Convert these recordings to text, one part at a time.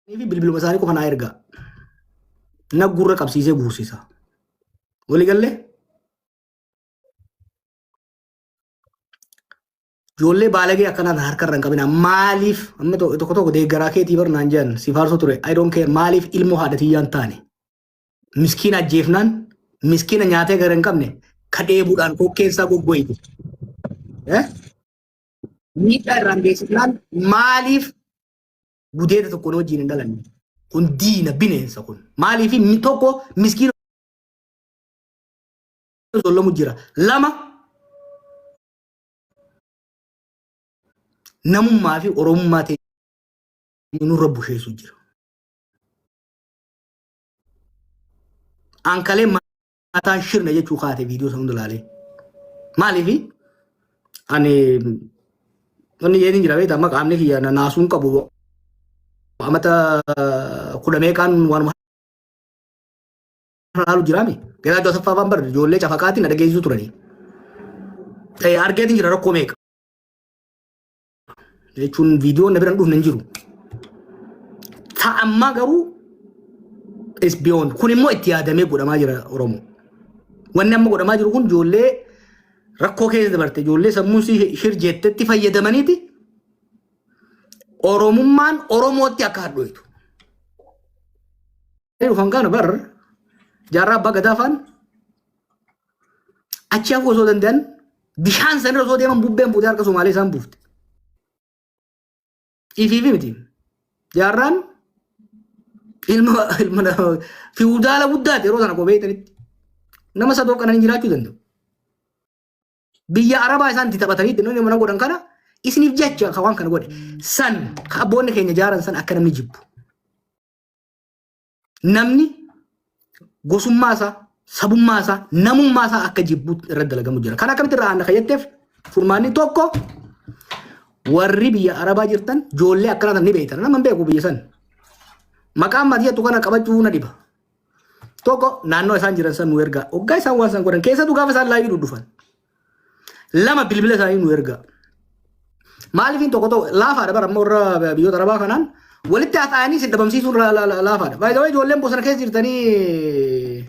Fi bilbiluma isaanii qofa naa ergaa. Na gurra qabsiisee guursisa. Waliigallee? Ijoollee baalagee akkanaa harka irra hin qabina. Maaliif amma tokko tokko deeggaraa keetii bar naan jedhan si faarsoo ture. I don't care maaliif ilmoo haadha tiyyaan taane. Miskiina ajjeefnaan miskiina nyaatee gara hin qabne ka dheebuudhaan kokkeen isaa goggoyite. Eh? Miidhaa irraan geessifnaan maaliif gudeeda tokkoon wajjin hin dhalanne? Kun diina bineensa kun. Maaliif tokko miskiina zollamu jira. Lama namummaa fi oromummaa ta'e nurra busheessu jira. Ankalee mataa shirna jechuu kaate viidiyoo sana hunda laalee. Maaliif ani wanni jedhin jira beektaa amma qaamni kiyya na naasuun qabu amata kudha meeqaan waanuma laalu jiraami. Getaachoo Asaffaa faan bar ijoollee cafaqaatiin na dhageessisuu turanii. Argeetiin jira rakkoo meeqa. Jechuun viidiyoon na bira hin dhufne hin jiru. Ta ammaa garuu is beyond. Kun immoo itti yaadamee godhamaa jira Oromoo. Wanni amma godhamaa jiru kun ijoollee rakkoo keessa dabarte ijoollee sammuun shir jettetti fayyadamaniiti Oromummaan Oromootti akka hadhooytu. Dhufan kana bar jaarraa abbaa gadaa faan achi hafuu osoo danda'an bishaan sanirra osoo deeman bubbeen buutee harka Somaalee isaan buufte. Ifiifi miti. Jaarraan ilma ilma fiwudaala guddaati yeroo sana kobeetanitti. Nama sadoo qananii jiraachuu danda'u. Biyya Arabaa isaan itti taphatanii itti namni mana godhan kana isiniif jecha kan waan kana godhe. San ka abboonni keenya jaaran san akka namni jibbu. Namni gosummaa isaa, sabummaa isaa, namummaa isaa akka jibbu irratti dalagamu jira. Kan akkamitti irraa aanna kayyatteef furmaanni tokko warri biyya Arabaa jirtan ijoollee akkanaa tan ni beektan. Nama hin beeku biyya san. Maqaan maatii jettu kana qabachuu na dhiba. Tokko naannoo isaan jiran san nu ergaa. Hoggaa isaan waan san godhan keessattuu gaafa isaan laayivii dhudhufan. Lama bilbila isaanii nu ergaa. Maaliif tokko tokko laafaadha bara amma warra biyyoota arabaa kanaan walitti haasa'anii isin dhabamsiisuun laafaadha. Baay'ee way ijoolleen bosona keessa jirtanii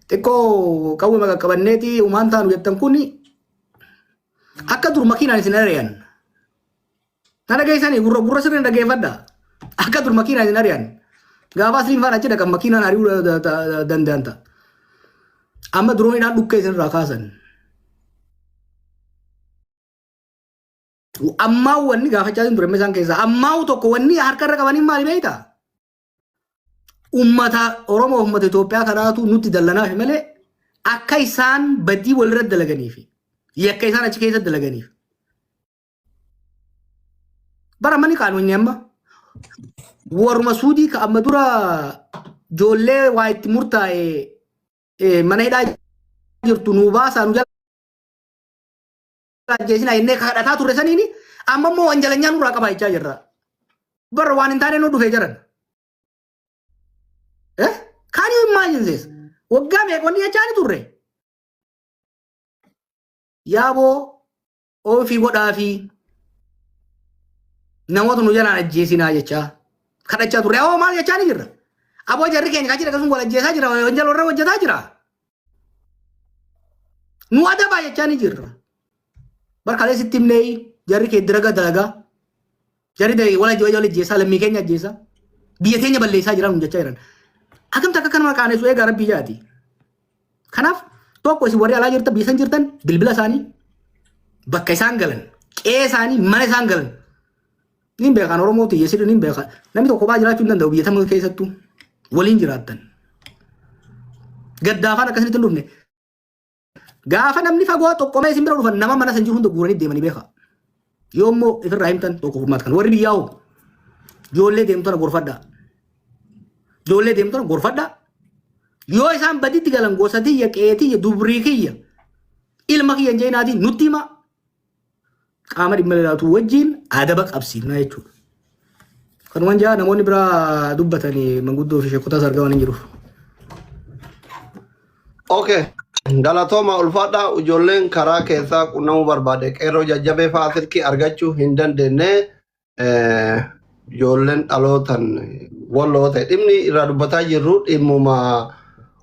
xiqqoo qawwee qaqqabanneeti umaan taanu jettan kun akka dur makiinaan isin ari'an. Na dhageessanii gurra gurra sirriin dhageeffadha. Akka dur makiinaan isin ari'an. Gaafa asliin faana achi dhaqan makiinaan ari'uu danda'an ta'a. Amma durooniidhaan dhukkee isinirraa kaasan. Ammaa wanni gaafachaa isin ture isaan keessaa ammaa tokko wanni harka irra qabanii maali beektaa? Ummata Oromoo ummata Itoophiyaa kanaatu nutti dallanaaf malee akka isaan badii walirra dalaganiif yakka isaan achi keessa dalaganiif. Bara mani qaanonni amma warruma suudii ka amma dura ijoollee waa itti murtaa'e mana hidhaa jirtu nuu baasaa nu jala ajjeesinaa jennee kadhataa turre saniini amma immoo wanjalanyaa nurraa qabaa jechaa jirra. Bara waan hin taane nu dhufee jiran. Eh? Can you imagine this? Waggaa meeqa wanni jechaa ni turre. Yaaboo ofii godhaa fi namoota nu jalaan ajjeesinaa jechaa kadhachaa turre. Aboo maal jechaa ni jirra. Aboo jarri keenya kan jira sun wal ajjeesaa jira wanjala warra hojjetaa jira. Nu adabaa jechaa ni jirra. Barkalee sitti himnee jarri kee diraga dalagaa. Jarri wal ajjeesaa lammii keenya ajjeesaa. Biyya teenya balleessaa jiran nu jechaa jiran. Akkamti akka kanuma qaanessu eegaa rabbii jaati. Kanaaf tokko isin warri alaa jirtan biyya san jirtan bilbila isaanii bakka isaan galan qe'ee isaanii mana isaan galan niin beekan Oromoo tiyya sirri niin beeka namni tokko kophaa jiraachuu hin danda'u biyya tam keessattuu waliin jiraattan. Gaddaafaan akkasinitti hin dhufne. Gaafa namni fagoo xoqqomee isin bira dhufan nama mana san jiru hunda guuranii deemanii beeka. Yoo immoo ifirraa himtan tokko furmaata kan warri biyyaa hoo ijoollee deemtu tana gorfadhaa. Ijoollee deemtu tana gorfadhaa. Yoo isaan baditti galan gosa tiyya qe'ee tiyya dubrii kiyya ilma kiyya hin jeenaatiin nutti himaa. Qaama dhimma ilaallatu wajjin adaba qabsiifnaa jechuudha. Kanumaan jaa namoonni biraa dubbatanii manguddoo fi sheekotaas argaman hin jiru. Okay. Galatooma ulfaadhaa ijoolleen karaa keessaa qunnamuu barbaade qeerroo jajjabee fa'aa silkii argachuu hin dandeenye. Ijoolleen dhalootan walloo ta'e dhimmi irraa dubbataa jirru dhimmuma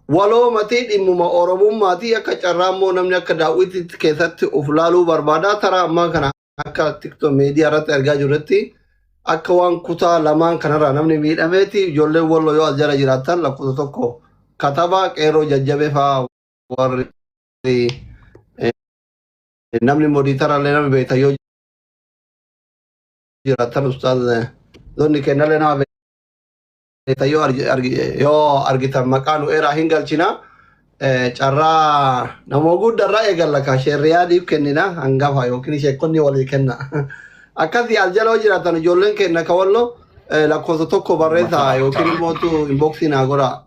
waloomatii, dhimmuma oromummaatii. Akka carraa immoo namni akka daawwitiitti keessatti of laaluu barbaada. Taraa ammaa kana akka TikTok miidiyaa irratti argaa jirrutti akka waan kutaa lamaan kanarraa namni miidhameeti. Ijoolleen walloo yoo as jala jiraattan lakkoofsa tokko katabaa, qeerroo jajjabee fa'aa, warri namni moderatorallee namni beektan yoo jiraattan, ustaaz zonni kennallee nama beektan yoo argitan maqaa nu eeraa hin galchina. Carraa nama guddarraa eegalla ka sheerriyaadiif kennina, hangafa yookiin sheekonni walii kenna. Akkasii as jala yoo jiraatan ijoolleen kenna ka walloo lakkoofsa tokko barreessaa yookiin immoo inboxii naa godhaa.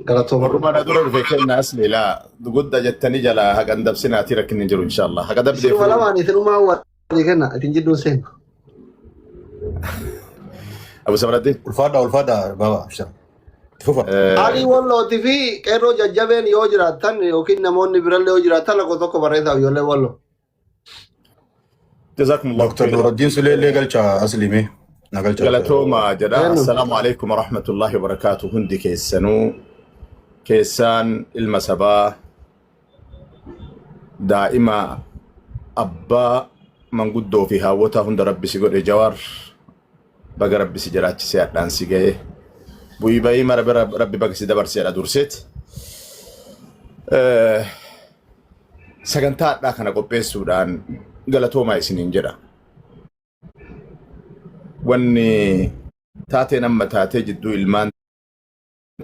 Galatooma. Warruma na dura dhufe kenna asli laa gudda jettanii jala haqan dabsinaati, rakkinni hin jiru inshallah. Haqa dabdee Isinuma lamaan isinumaa walii kenna, isin jidduun seenu. Abu Samraddi. Ulfaadha, ulfaadha baba, abshir. Itti fufa. Alii wallootii fi qeerroo jajjabeen yoo jiraattan yookiin namoonni birallee yoo jiraattan lakkoofsa tokko barreessaa, ijoollee walloo. Jazakumullahu Dr. khairan. Nuruddin Sulee illee galcha, asli mee. Na galcha. Galatooma jedha. Eenyu? Assalaamu alaikum warahmatullahi wabarakaatu. Hundi keessanuu keessaan ilma sabaa, daa'ima, abbaa, manguddoo fi haawwota hunda rabbi si godhe. Jawaar, baga rabbi si jiraachisee hadhaan si ga'e. Bu'ii bayii mara bira rabbi baga si dabarseedha durseet. Sagantaa hadhaa kana qopheessuudhaan galatoomaa isiniin jedha. Wanni taateen amma taatee jidduu ilmaan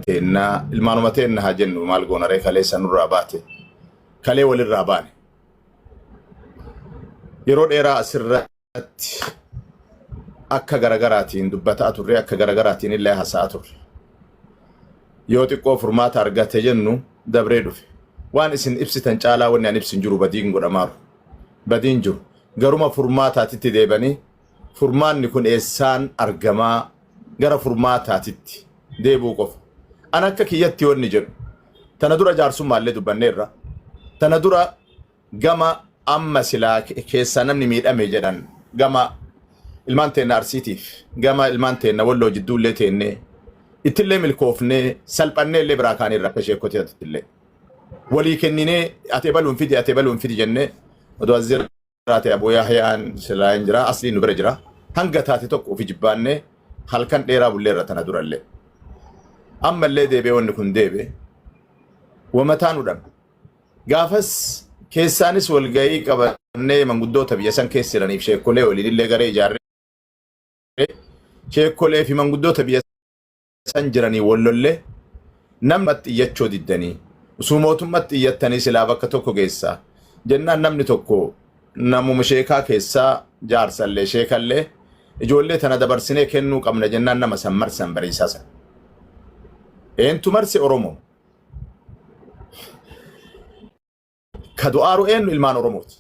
teennaa, ilmaanuma teenna haa jennu, maal goonaree, kaleessa nurraa baate, kalee walirraa baane. Yeroo dheeraa asirratti akka garagaraatiin dubbataa turre, akka garagaraatiin illee haasa'aa turre. Yoo xiqqoo furmaata argate jennu dabree dhufe. Waan isin ibsitan caalaa wanni an ibsin jiru, badiin godhamaaru. Badiin jiru. Garuma furmaataatitti deebanii furmaanni kun eessaan argamaa, gara furmaataatitti deebuu qofa. An akka kiyyatti wanni jedhu, tana dura jaarsummaallee dubbanneerra. Tana dura gama amma silaa keessaa namni miidhame jedhan, gama ilmaan teenna Arsiitiif gama ilmaan teenna Walloo jidduullee teennee ittillee milkoofnee salphannee illee biraa kaaniirra akka sheekkotii illee walii kenninee ati ebaluun fidi, ati ebaluun fidi jennee, odoo as jiraate Abu Yahyaan silaa hin jira, asliin nu bira jira, hanga taate tokko ofi jibbaannee halkan dheeraa bulleerra tana durallee. Ammallee deebi'ee wanni kun deebi'e wamataa nu dhabne. Gaafas keessaanis walgahii qabannee manguddoota biyya san keessa jiraniif sheekkolee waliin illee garee ijaarree sheekkolee fi manguddoota biyya san jiranii wallollee namatti iyyachoo diddanii, osoo mootummatti iyyattanii silaa bakka tokko geessaa jennaan, namni tokko namuma sheekaa keessaa jaarsallee sheekallee ijoollee tana dabarsinee kennuu qabna jennaan, nama san marsan bariisaa san. Eentu marse? Oromoo. Ka du'aaru eenyu? Ilmaan Oromooti.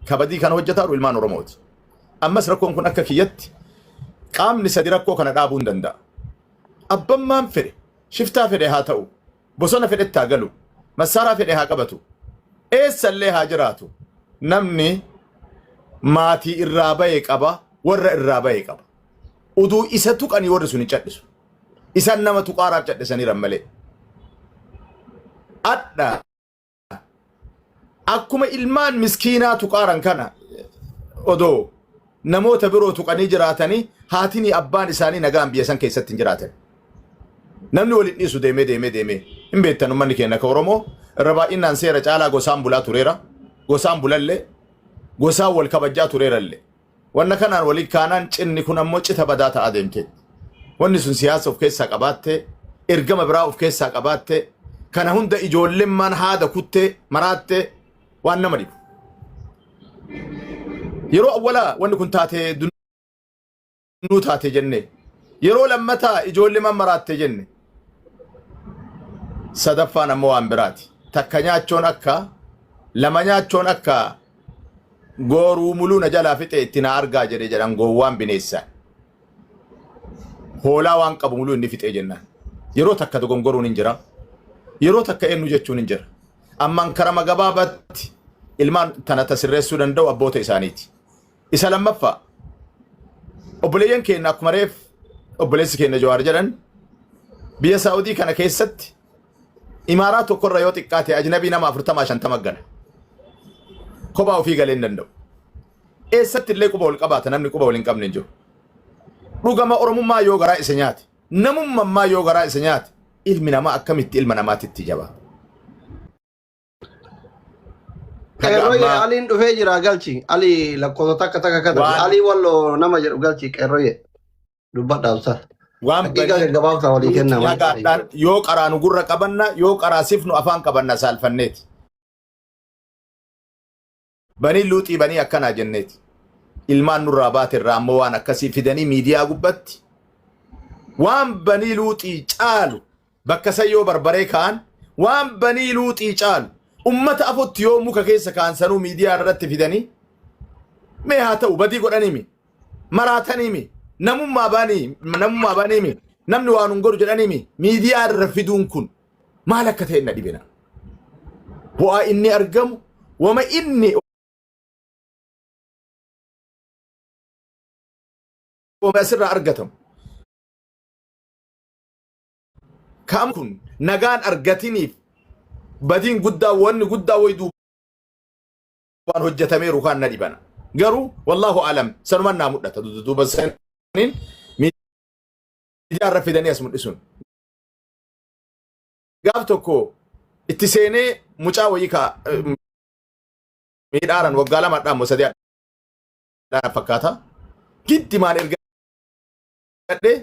Ka badii kana hojjetaaru ilmaan Oromooti. Ammas rakkoon kun akka kiyyatti qaamni sadi rakkoo kana dhaabuu hin danda'a. Abbammaan fedhe, shiftaa fedhe haa ta'u, bosona fedhetti haa galu, massaaraa fedhe haa qabatu, eessallee haa jiraatu. Namni maatii irraa bahe qaba, warra irraa bahe qaba. Uduu isa tuqanii warri sun hin cadhisu. Isan nama tuqaaraaf cadhisaniiran malee. Adha akkuma ilmaan miskiinaa tuqaaran kana odoo namoota biroo tuqanii jiraatanii, haatinii abbaan isaanii nagaan biyya san keessatti hin jiraatan. Namni waliin dhiisu deemee deemee deemee hin beektan, uummanni keenya akka Oromoo irra baay'inaan seera caalaa gosaan bulaa tureera. Gosaan bulallee, gosaan wal kabajaa tureerallee. Wanna kanaan waliin kaanaan cinni kun ammoo cita badaa ta'aa deemte. Wanni sun siyaasa of keessaa qabaatte, ergama biraa of keessaa qabaatte, kana hunda ijoollemmaan haada kuttee maraatte, waan nama dhibu. Yeroo awwalaa wanni kun taatee dunnuu taate jenne. Yeroo lammataa ijoollemmaan maraatte jenne. Sadaffaan ammoo waan biraati. Takka nyaachoon akka lama nyaachoon akka gooruu muluu na jalaa fixe itti na argaa jedhe jedhan gowwaan bineessa. Hoolaa waan qabu muluu inni fixee jennaan. Yeroo takka dogongoruun hin jira. Yeroo takka eenyu jechuun hin jira. Ammaan karama gabaabatti ilmaan tana tasirreessuu danda'u abboota isaaniiti. Isa lammaffaa, Obboleeyyan keenya akkuma reef obboleessi keenya Jawaar jedhan biyya Saa'udii kana keessatti imaaraa tokkorra yoo xiqqaate ajnabii nama 40 50 gala. Kophaa ofii galee hin danda'u. Eessatti illee quba wal qabaata namni quba wal hin qabne hin jiru. Dhugama Oromummaa yoo garaa isa nyaate, namummaa yoo garaa isa nyaate, ilmi namaa akkamitti ilma namaatitti jabaa. Haga Qeerroyyee ammaa Aliin dhufee jira galchi. Ali lakkoofsa takka takka katabe. waan Alii walloo nama jedhu galchi qeerroyyee. Dubbadha ustaas. waan Daqiiqaa banii gaggabaabsaa walii luuxii kennaa malee. hagaadhaan yoo qaraanu gurra qabanna yoo qaraa sifnu afaan qabanna saalfanneeti. Banii luuxii banii akkanaa jenneeti. Ilmaan nurraa baate irraa ammoo waan akkasii fidanii miidiyaa gubbatti waan banii luuxii caalu bakka san yoo barbaree ka'an waan banii luuxii caalu ummata afotti yoo muka keessa ka'an sanuu miidiyaa irratti fidanii mee haa ta'u badii godhaniimi maraataniimi namummaa baanii namummaa baaniimi namni waan hin godhu jedhaniimi miidiyaa irra fiduun kun maal akka ta'e na dhibina. Bu'aa inni argamu wama inni wama asirraa argatamu. Kaam kun nagaan argatiniif badiin guddaa wanni guddaa wayi duubaan hojjetameeru kaan na dhibana. Garuu wallaahu alam sanumaan naa mul'ata duuba saniin miidiyaa irra fidanii as mul'isuun. Gaaf tokko itti seenee mucaa wayii ka miidhaaran waggaa lama dhaan moo sadii dhaan fakkaata. Giddi maal erga gadhee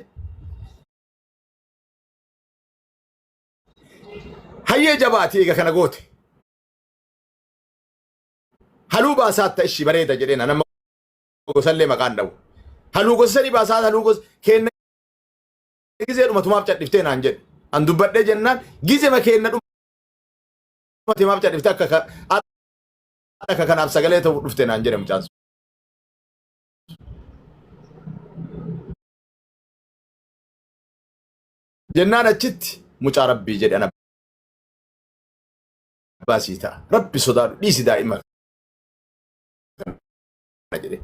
hayyee jabaati eega kana goote. Haluu baasaa ishii bareeda jedheen nama gosallee maqaan dhabu. Haluu gosa sadii baasaa haluu gosa kenna gizee dhumatumaaf cadhiftee naan jedhe. An dubbadhee jennaan gizema keenna dhumatumaaf cadhiftee akka akka kanaaf sagalee ta'u dhufte naan jedhe mucaan sun. Jennaan achitti mucaa rabbii jedhe ana abbaa sii ta'a. Rabbi sodaadhu dhiisi daa'ima kana jedhe.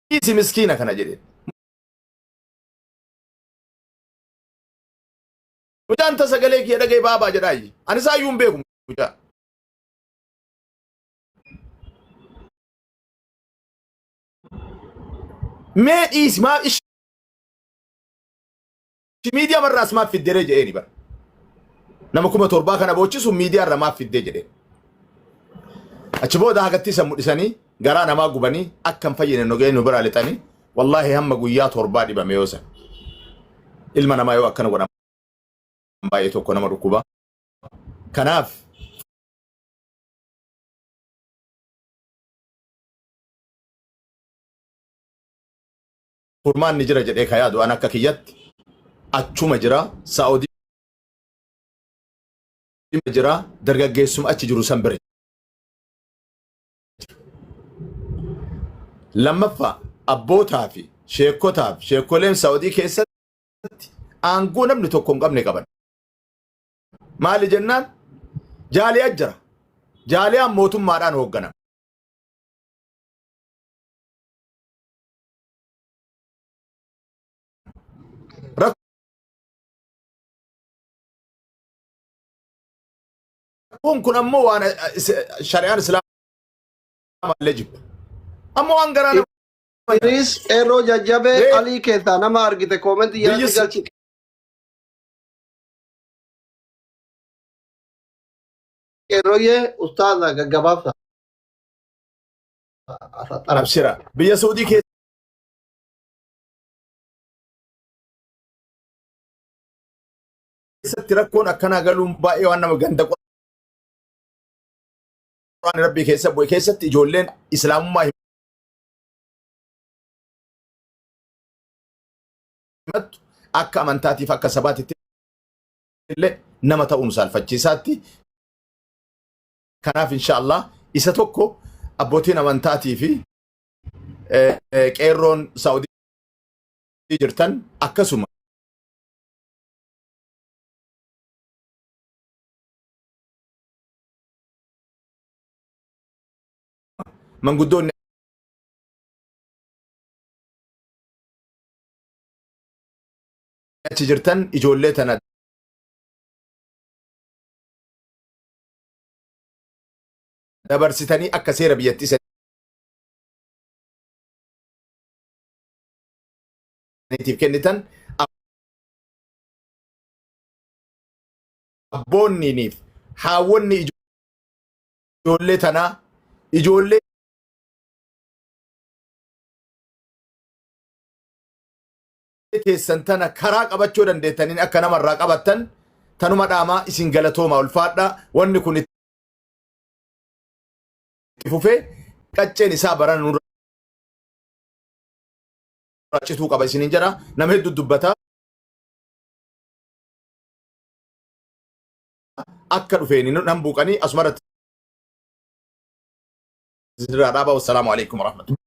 Dhiisi miskiina kana jedhe. Mucaan ta sagalee kiyya dhaga'e baabaa jedhaayyi. Ani isaayyuu hin beeku mucaa. Mee dhiisi maaf ishi miidiyaa marraas maaf fidderee jedheeni bara. Nama 7000 kana boochisu miidiyaa irra maaf fiddee jedheen. Achi booda hagatti isa mul'isanii garaa namaa gubanii akka hin fayyine nu ga'ee nu biraa lixanii wallaahi hamma guyyaa 7 dhibame yoo san. Ilma namaa yoo akkana godhan baay'ee tokko nama dhukkuba. Kanaaf furmaanni jira jedhee ka yaadu an akka kiyyatti achuma jira Saa'udii jira dargaggeessuma achi jiru san bira jira. Lammaffaa abbootaa fi sheekotaa fi sheekoleen Saa'udii keessatti aangoo namni tokko hin qabne qaban. Maali jennaan jaaliyaa jira. Jaaliyaan mootummaadhaan hoogganama. Rakkoon kun ammoo waan shari'aan islaamaa illee jibbu. Ammoo waan garaa nama Idris qeerroo jajjabee Mee Alii keessaa nama argite koomentii biyyi jalatti galchi. Qeerrooyyee ustaaza gaggabaabsa. Asaxara. Abshira biyya Saudii keessatti rakkoon akkanaa galuun baay'ee waan nama ganda Qur'aan Rabbii keessa bu'e keessatti ijoolleen islaamummaa himattu akka amantaatiif akka sabaatitti illee nama ta'uun saalfachiisaatti. Kanaaf inshaallah isa tokko abbootiin amantaatii fi qeerroon Saa'udii jirtan akkasuma manguddoonni Achi jirtan ijoollee tana dabarsitanii akka seera biyyattii saniitiif kennitan abboonniiniif haawwonni ijoollee tanaa ijoollee teessan tana karaa qabachuu dandeettaniin akka namarraa qabattan tanuma dhaamaa isin galatooma ulfaadha wanni kun itti fufee qacceen isaa barana nurraa cituu qaba isiniin jedha nama hedduu dubbata akka dhufeen nan buuqanii asumarratti isinirraa dhaaba wassalaamu alaikum warahmatullahi.